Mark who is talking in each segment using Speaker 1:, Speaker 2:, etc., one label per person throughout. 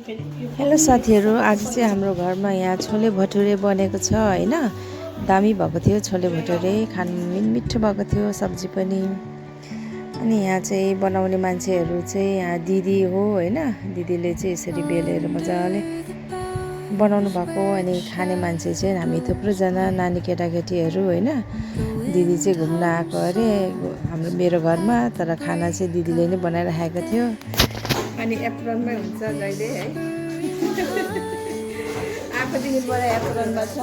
Speaker 1: Hello साथीहरू, आज चाहिँ हाम्रो घरमा यहाँ छोले भटुरे बनेको छ हैन। दामी भएको थियो छोले भटुरे, खानु मिठो भएको थियो, सब्जी पनि। अनि यहाँ चाहिँ बनाउने मान्छेहरू चाहिँ यहाँ दिदी हो हैन। दिदीले चाहिँ यसरी बेलेर मजाले बनाउनु भएको। अनि खाने मान्छे चाहिँ हामी थुप्रोजना नानी केटाकेटीहरू हैन। दिदी चाहिँ घुम्न आएको अरे हाम्रो मेरो घरमा, तर खाना चाहिँ दिदीले नै बनाइराखेको थियो। अनि एप्रोनमै हुन्छ जहिले है। आएको दिनबाट एप्रोनमा छ।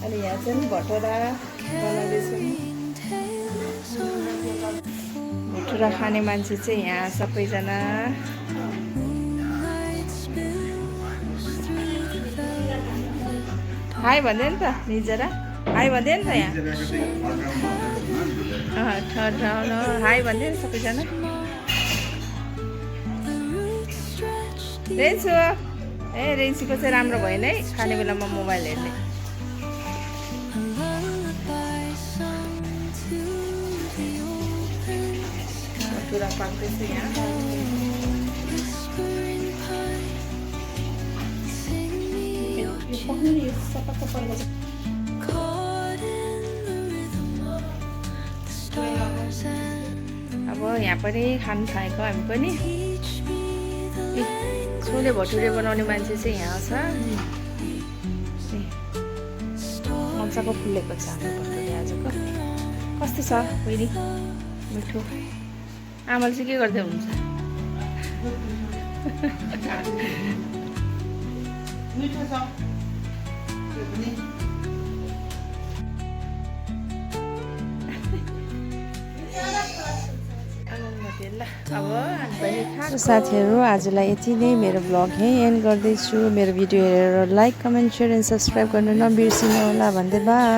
Speaker 1: अनि यहाँ चाहिँ भटुरा बनाउँदैछौँ। भटुरा खाने मान्छे चाहिँ यहाँ सबैजना। हाई भन्दै नि त निजरा, हाई भन्दै नि त यहाँ। हाई भन्दै नि सबैजना। रेन्सु रेन्सीको चाहिँ राम्रो भएन है खाने बेलामा मोबाइल हेर्ने। भटुरा पाक्दैछ यहाँ। अब यहाँ पनि खानु थालेको हामी पनि। छोले भटुरे बनाउने मान्छे चाहिँ यहाँ छ। मजाको फुलेको छ हाम्रो भटुरे आजको। कस्तो छ बहिनी? मिठो। आमाले चाहिँ के गर्दै हुनुहुन्छ? मिठो छ। साथीहरू, आजलाई यति नै। मेरो ब्लग यहीँ एन्ड गर्दैछु। मेरो भिडियो हेरेर like, comment, share and subscribe गर्नु नबिर्सिनु होला भन्दै बाई।